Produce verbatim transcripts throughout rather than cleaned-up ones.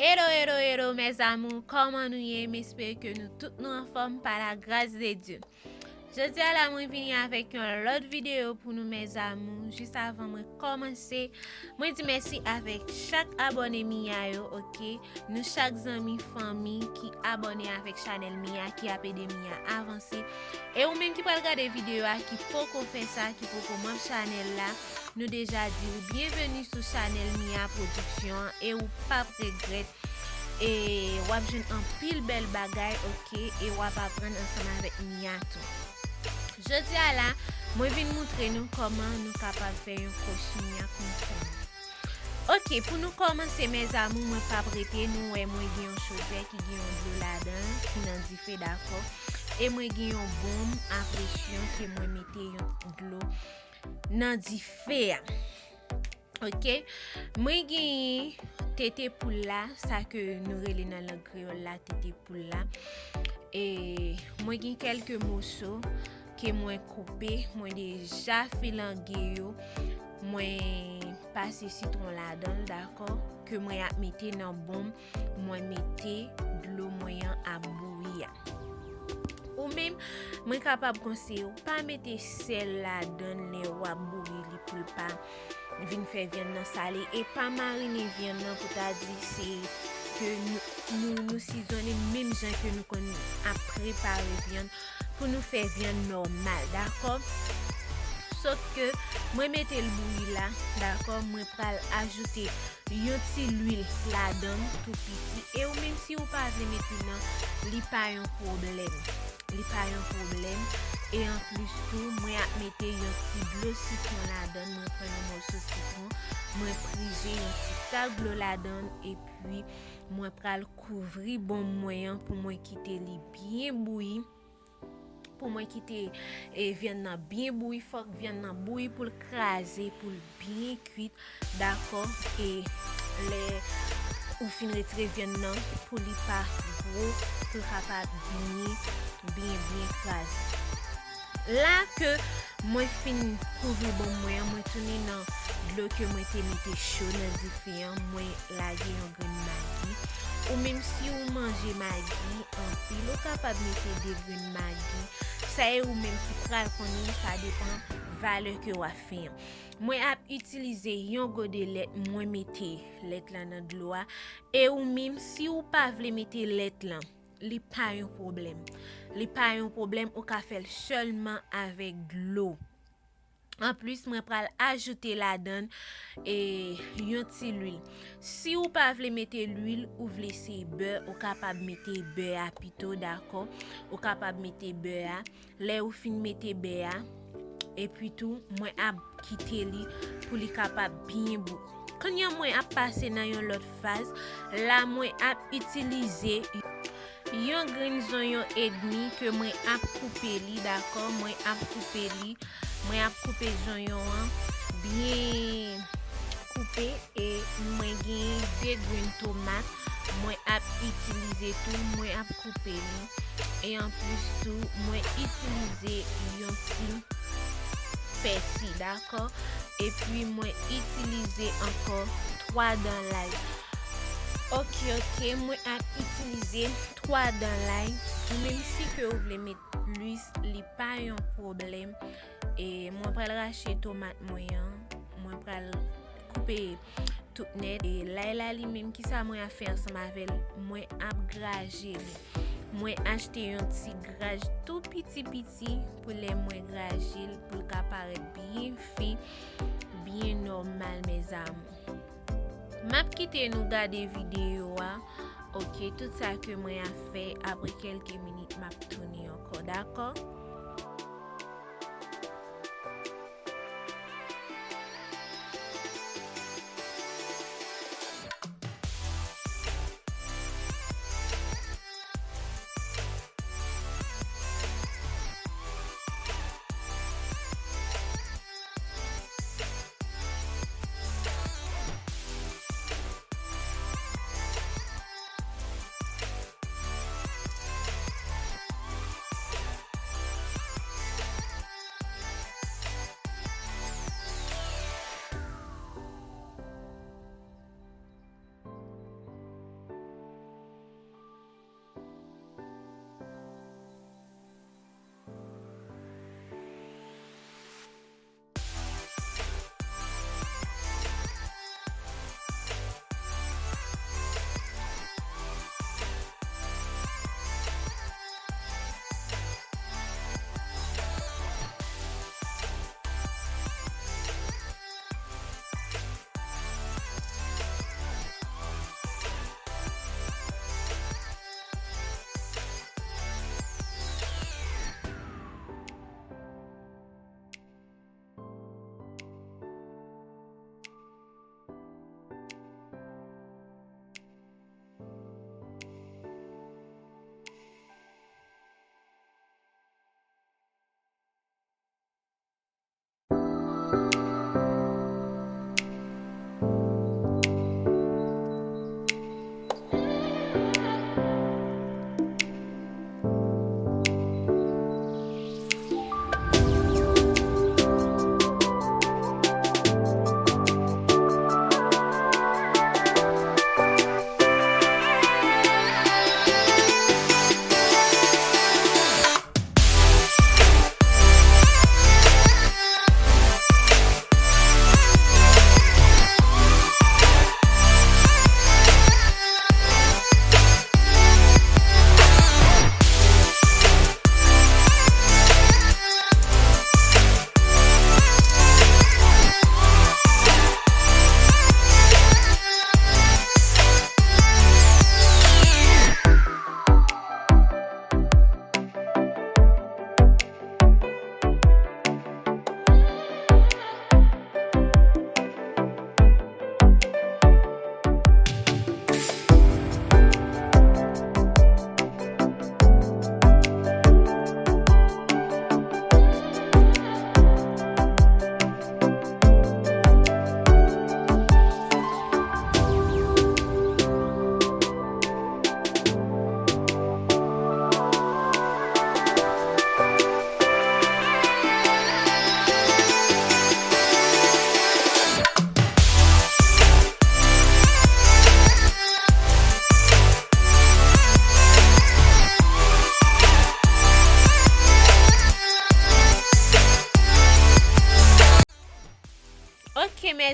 Hello, hello, hello, mes amours, kòman nou ye? M espere ke nou tout nou anfòm pa la grâce de Dieu. Jodi a la, mwen vini avèk yon lòt videyo pou nou, mes amours. Jis avan mwen kòmanse, mwen di mèsi avèk chak abòne Mia yo, oke? Nou chak zanmi, fanmi ki abòne avèk chanèl Mia, ki ap ede Mia avanse. E ou menm ki pral gade videyo a, ki poko fè sa, ki poko manm chanèl la, nou deja di w byenveni sou chanèl Mia Production e ou p ap regrèt. E w ap jwenn anpil bèl bagay, oke? E w ap aprann ansanm avèk Mia tou. Jodi a la, mwen vin moutre nou kòman nou kapab fè yon kochi Mia konsa. Oke, pou nou kòmanse, mes amours, mwen p ap rete, nou wè mwen gen yon chodyè ki gen yon dlo ladan l, ki nan dife, dakò? E mwen gen yon bonm a presyon ke mwen mete yon dlo nan dife a. Oke, mwen gen tete poul la, sa ke nou rele nan lang kreyòl la tete poul la. E mwen gen kèlke moso ke mwen koupe, mwen deja filange yo, mwen pase sitwon ladan l, dakò, ke mwen ap mete nan bonm, mwen mete dlo mwen an ap bouyi a. Ou menm, mwen kapab konseye w, pa mete sèl ladan l lè w ap bouyi li pou l pa vin fè vyann nan sale. E pa marine vyann nan pou ta di se ke nou, nou, nou sizonnen menm jan ke nou konn ap prepare vyann pou nou fè vyann nòmal, dakò? Sof ke mwen mete l bouyi la, dakò? Mwen pral ajoute yon ti lwil ladan l tou piti. E ou menm si ou pa vle met lwil nan, li pa yon pwoblèm. Li pa yon pwoblèm. E anplis tou, mwen ap mete yon ti dlo sitwon ladan l. Mwen pran yon mòso sitwon, mwen prije yon ti tak dlo ladan l, epi mwen pral kouvri bonm mwen an pou mwen kite li byen bouyi. Pou mwen kite, e, vyann nan byen bouyi, fòk vyann nan bouyi pou l kraze, pou l byen kwit, dakò? E lè ou fin retire vyann nan, pou li pa gwo, pou l kapab byen, byen, byen kraze. La ke mwen fin kouvri bonm mwen an, mwen tounen nan dlo ke mwen te mete cho nan dife an, mwen lage yon grenn magi. Ou menm si ou manje magi anpil, ou kapab mete de grenn magi. Sa e ou menm ki pral konnen, sa depann valè ke w ap fè an. Mwen ap itilize yon gode lèt, mwen mete lèt lan nan dlo a. E ou menm, si ou pa vle mete lèt lan, li pa yon pwoblèm. Li pa yon pwoblèm, ou ka fè l sèlman avèk dlo. Anplis, mwen pral ajoute ladan l, e, yon ti lwil. Si ou pa vle mete lwil, ou vle se bè, ou kapab mete bè a pito, dakò? Ou kapab mete bè a. Lè ou fin mete bè a, epi tou, mwen ap kite li pou li kapab byen bouyi. Kounye a, mwen ap pase nan yon lòt faz. La, mwen ap itilize yon grenn zonyon edmi ke mwen ap koupe li, dakò? Mwen ap koupe li. Mwen ap koupe zonyon an byen koupe e mwen gen de grenn tomat. Mwen ap itilize tou, mwen ap koupe li. E anplis tou, mwen itilize yon ti pèsi, dakò? Epi mwen itilize ankò twa dan lay. Oke, oke, mwen ap itilize twa dan lay. Ou menm si ke ou vle met plis, li pa yon pwoblèm. E mwen pral rache tomat mwen an. Mwen pral koupe tout nèt. E lay la li menm, kisa mwen ap fè ansanm avè l? Mwen ap graje li. Mwen achte yon ti graj tou piti piti pou lè mwen graje l, pou l ka parèt byen fen, byen nòmal, mes amours. M ap kite nou gade videyo a. Oke, tout sa ke mwen ap fè, apre kèlke minit, m ap tounen ankò, dakò?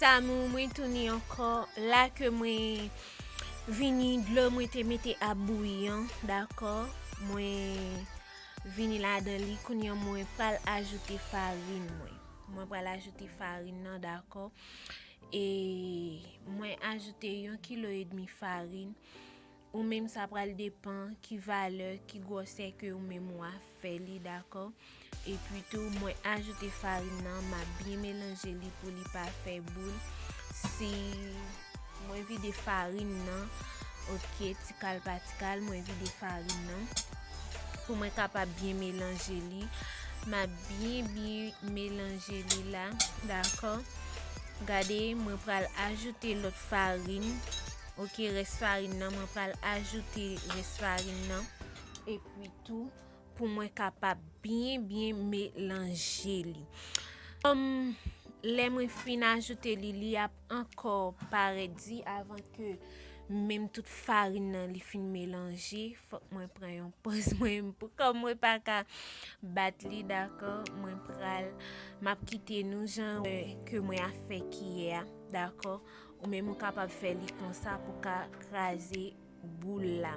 Mes amours, mwen tounen ankò. La ke mwen vini, dlo mwen te mete ap bouyi an, dakò? Mwen vini ladan li, kounye a mwen pral ajoute farin mwen. Mwen pral ajoute farin nan, dakò? E mwen ajoute yon kilo edmi farin. Ou menm sa pral depann ki valè, ki gwosè ke ou menm ou a fè li, dakò? Epi tou, mwen ajoute farin nan, m ap byen melanje li pou li pa fè boul. Si mwen vide farin nan, oke, ti kal pa ti kal, mwen vide farin nan. Pou mwen kapab byen melanje li, m ap byen, byen melanje li la, dakò? Gade, mwen pral ajoute lòt farin. Oke, rès farin nan, mwen pral ajoute rès farin nan. Epi tou, pou mwen kapab byen, byen melanje li. Kòm lè mwen fin ajoute li, li ap ankò parèt di avan ke menm tout farin nan li fin melanje. Fòk mwen pran yon poz mwen, pou kòm mwen pa ka bat li, dakò? Mwen pral, m ap kite nou jan ke mwen ap fè kiyè a, dakò? Ou menm ou kapab fè li konsa pou ka kraze boul la.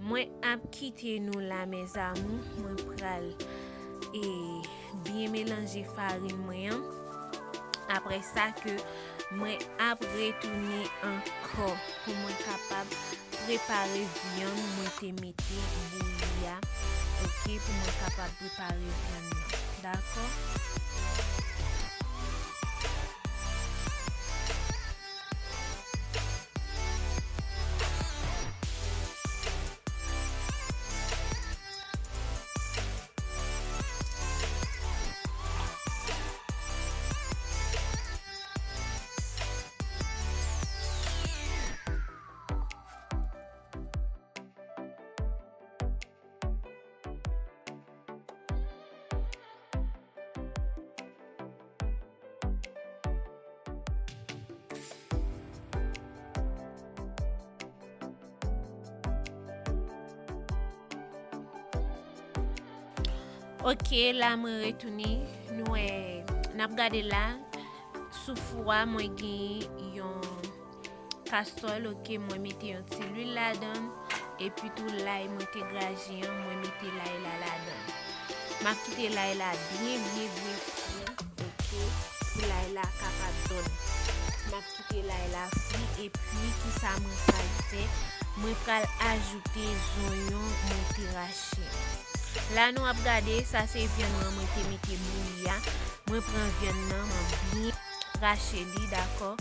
Mwen ap kite nou la, mes amours. Mwen pral, e, byen melanje farin mwen an. Apre sa ke mwen ap retounen ankò pou mwen kapab prepare vyann mwen te mete bouyi a. Oke, pou mwen kapab prepare vyann nan. Dakò? Oke, la mwen retounen. Nou wè, n ap gade la. Sou fou a, mwen gen yon kastòl, oke, mwen mete yon ti lwil ladan, epi tou lay mwen te graje an, mwen mete lay la ladan. M ap kite lay la byen, byen, byen fri, oke, pou lay la kapab donn. M ap kite lay la fri, epi kisa mwen pral fè? Mwen pral ajoute zonyon mwen te rache. La nou ap gade, sa se vyann nan mwen te mete bouyi a. Mwen pran vyann nan, mwen byen rache li, dakò?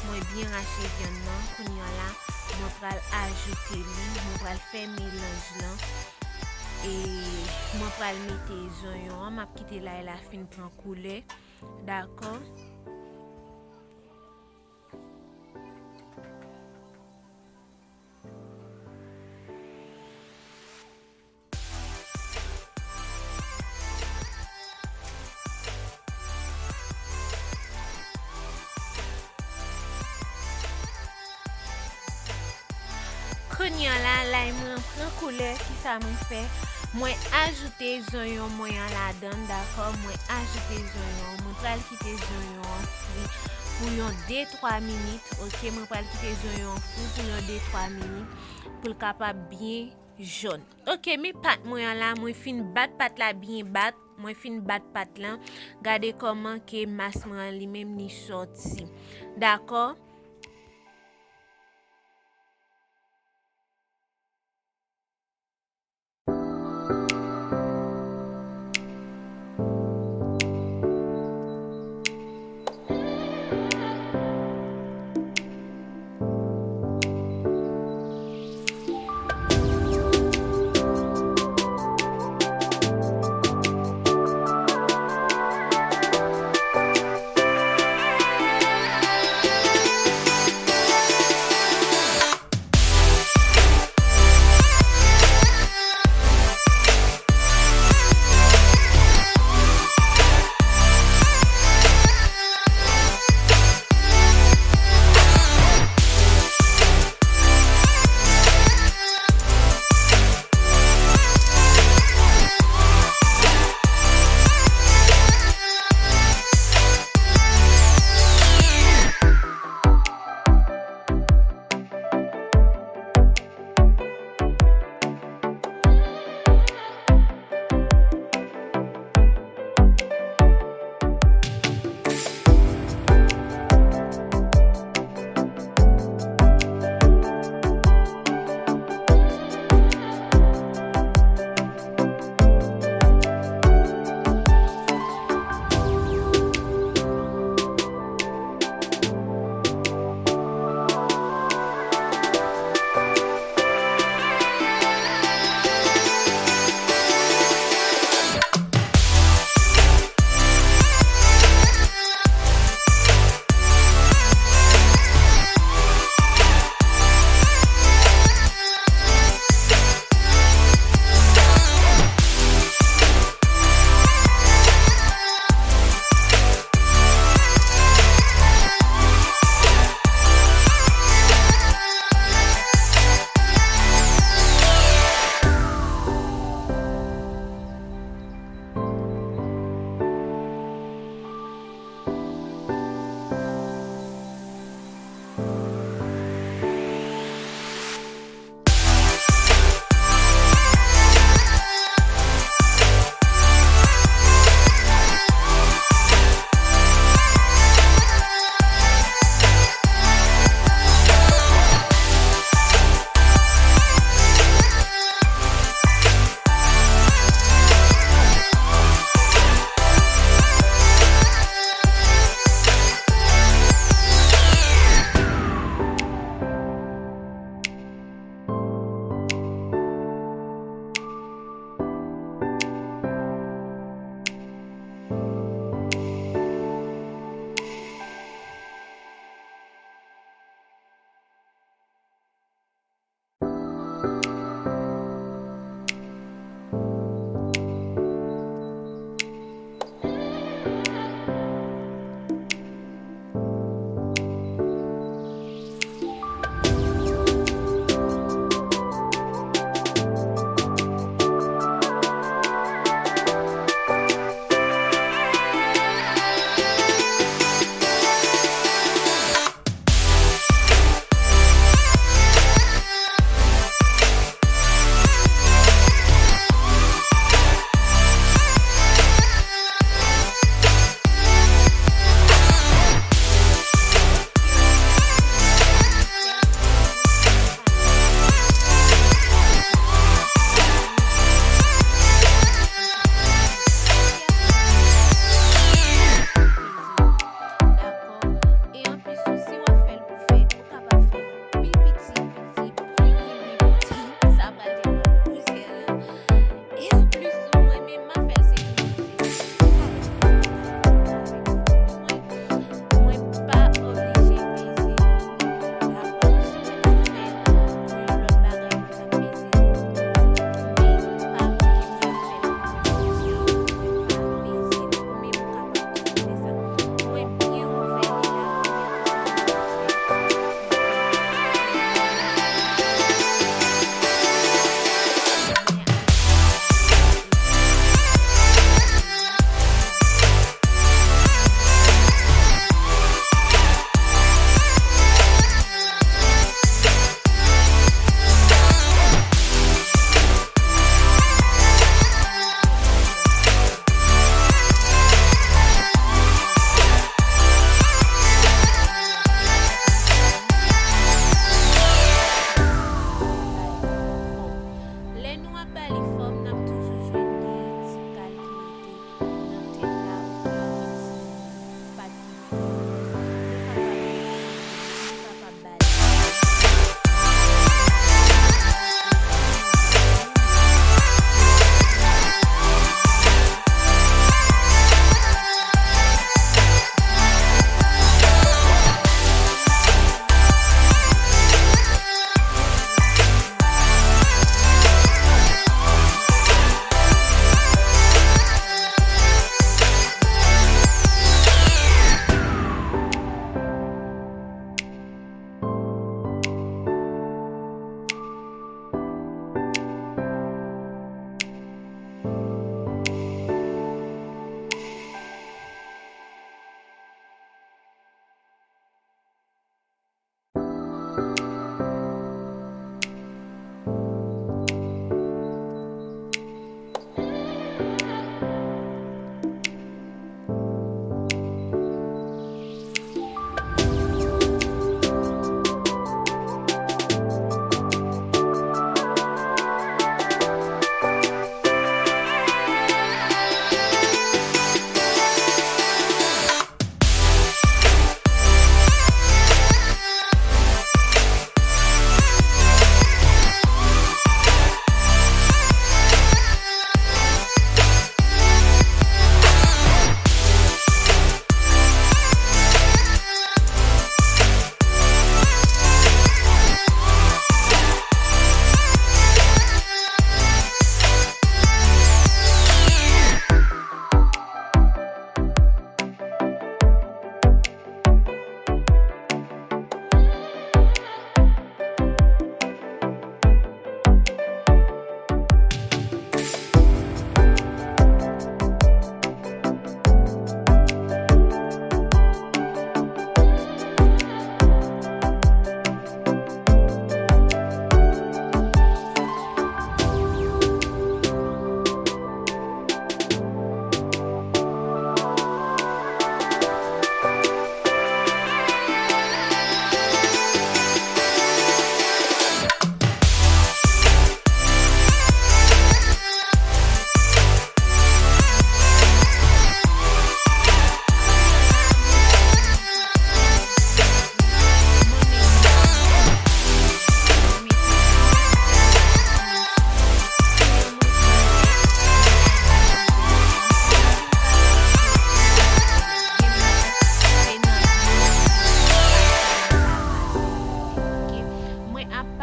Mwen byen rache vyann nan. Kounye a la, mwen pral ajoute li, mwen pral fè melanj lan. E mwen pral mete zonyon an, m ap kite lay la fin pran koulè, dakò? Kounye a la, lay mwen an pran koulè, kisa mwen fè? Mwen ajoute zonyon mwen an ladan, dakò? Mwen ajoute zonyon, mwen pral kite zonyon an fri pou yon de twa minit, oke? Mwen pral kite zonyon an fri pou yon de twa minit pou l kapab byen jòn. Oke, men pat mwen an la, mwen fin bat pat la byen bat, mwen fin bat pat lan. Gade kòman ke mas mwen an li menm li sòti. Dakò?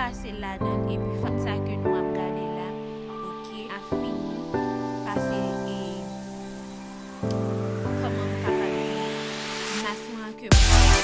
pase ladan l, epi fim sa ke nou ap gade la, oke, ap fini, pase, e, kòman m kapab di, masman an ke m pase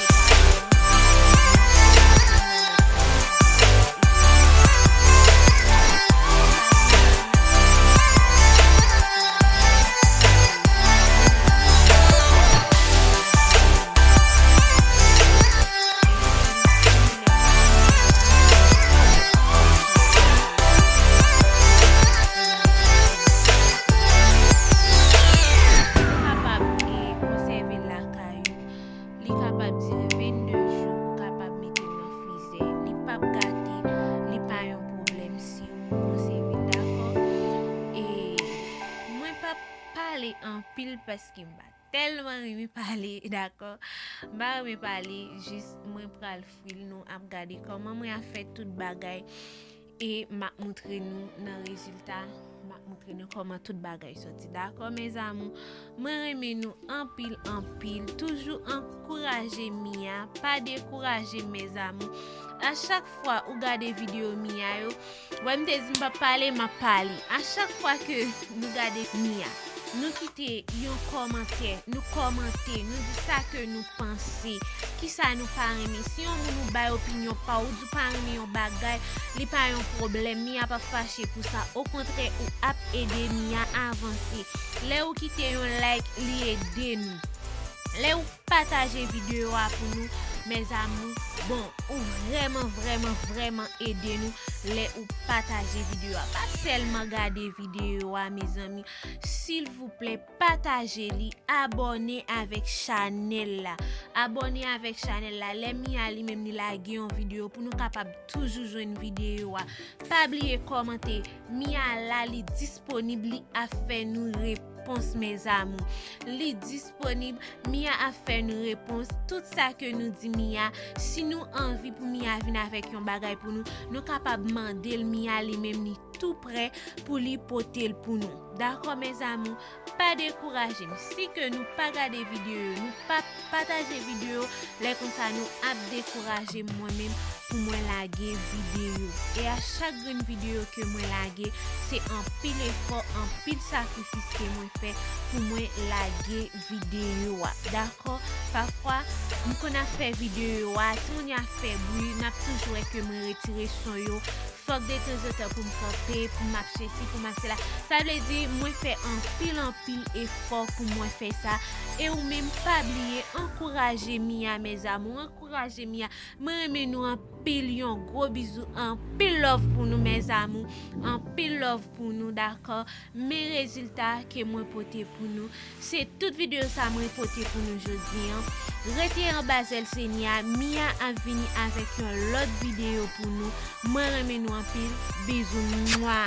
pa kapab, e, konsève l lakay ou. Li kapab dire vennde jou, ou kapab mete l nan frizè. Li p ap gate, li pa yon pwoblèm si ou konsève l, dakò? E mwen p ap pale anpil paske m pa tèlman renmen pale, dakò? M pa renmen pale, jis mwen pral fri l, nou ap gade kòman mwen ap fè tout bagay. E m ap moutre nou nan rezilta, m ap moutre nou kòman tout bagay soti. Dakò, mes amours? Mwen renmen nou anpil, anpil. Toujou ankouraje Mia. Pa dekouraje, mes amours. A chak fwa ou gade videyo Mia yo, wè m te di m p ap pale, m ap pale. A chak fwa ke nou gade Mia, nou kite yon kòmantè, nou kòmante, nou di sa ke nou panse, kisa nou pa renmen. Si yon moun ou bay opinyon pa w, ou di w pa renmen yon bagay, li pa yon pwoblèm, Mia p ap fache pou sa. Okontrè, ou ap ede Mia avanse. Lè ou kite yon like, li ede nou. Lè ou pataje videyo a pou nou, mes amours, bon, ou vrèman, vrèman, vrèman ede nou lè ou pataje videyo a. Pa sèlman gade videyo a, mezanmi. Silvouplè, pataje li, abòne avèk chanèl la. Abòne avèk chanèl la. Lè Mia li menm li lage yon videyo pou nou kapab toujou jwenn videyo a. Pa bliye kòmante. Mia la, li disponib, li ap fè nou repons, mes amours. Li disponib, Mia ap fè nou repons. Tout sa ke nou di Mia, si nou anvi pou Mia vin avèk yon bagay pou nou, nou kapab mande l, Mia li menm li tou prè pou li pote l pou nou. Dakò, mes amours? Pa dekouraje m. Si ke nou pa gade videyo, nou pa pataje videyo, lè konsa nou ap dekouraje m mwen menm pou mwen lage videyo. E a chak grenn videyo ke mwen lage, se anpil efò, anpil sakrifis ke mwen fè pou mwen lage videyo a. Dakò? Pafwa, m konn ap fè videyo a, timoun yo ap fè bri, n ap toujou wè ke mwen retire son yo. Fòk detanzantan pou m kanpe, pou m ap sesi, pou m ap sela. Sa vle di, mwen fè anpil, anpil efò pou mwen fè sa. E ou menm, pa bliye, ankouraje Mia, mes amours. Ankouraje Mia. Mwen renmen nou anpil, yon gwo bizou, anpil love pou nou, mes amours. Anpil love pou nou, dakò? Men rezilta ke mwen pote pou nou. Se tout videyo sa mwen pote pou nou jodi an. Rete anba zèl Senyè a, Mia ap vini avèk yon lòt videyo pou nou. Mwen renmen nou anpil. Bizou, mwa.